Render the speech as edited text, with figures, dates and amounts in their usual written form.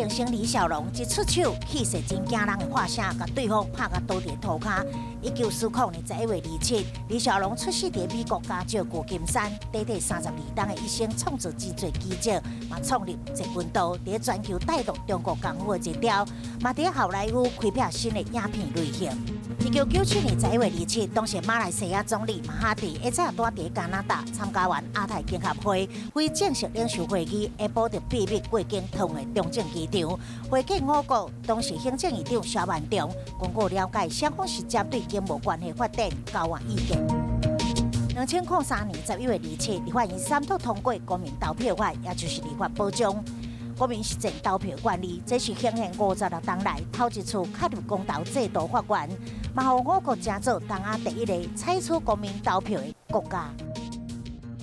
明星李小龍一出手，氣勢真驚人的喝聲，共對方拍共倒佇塗跤。1940年11月27，李小龍出世佇美國加州舊金山，短短32冬的一生，創造真濟奇蹟，嘛創立截拳道，佇全球帶動中國功夫的熱潮，嘛佇好萊塢開闢新的影片類型。1997年11月27，當時馬來西亞總理馬哈蒂，下早拄佇加拿大參加完亞太經合會非正式領袖會議，下晡就秘密過境桃園中正機場會見我國當時行政院長蕭萬長。根據了解，雙方是針對經貿關係發展交換意見。2003年11月27，立法院三讀通過公民投票法，也就是立法保障國民實踐投票權利，這是行憲56冬來頭一次確立公投制度法源，嘛予我國成做東亞第一个採取公民投票的國家。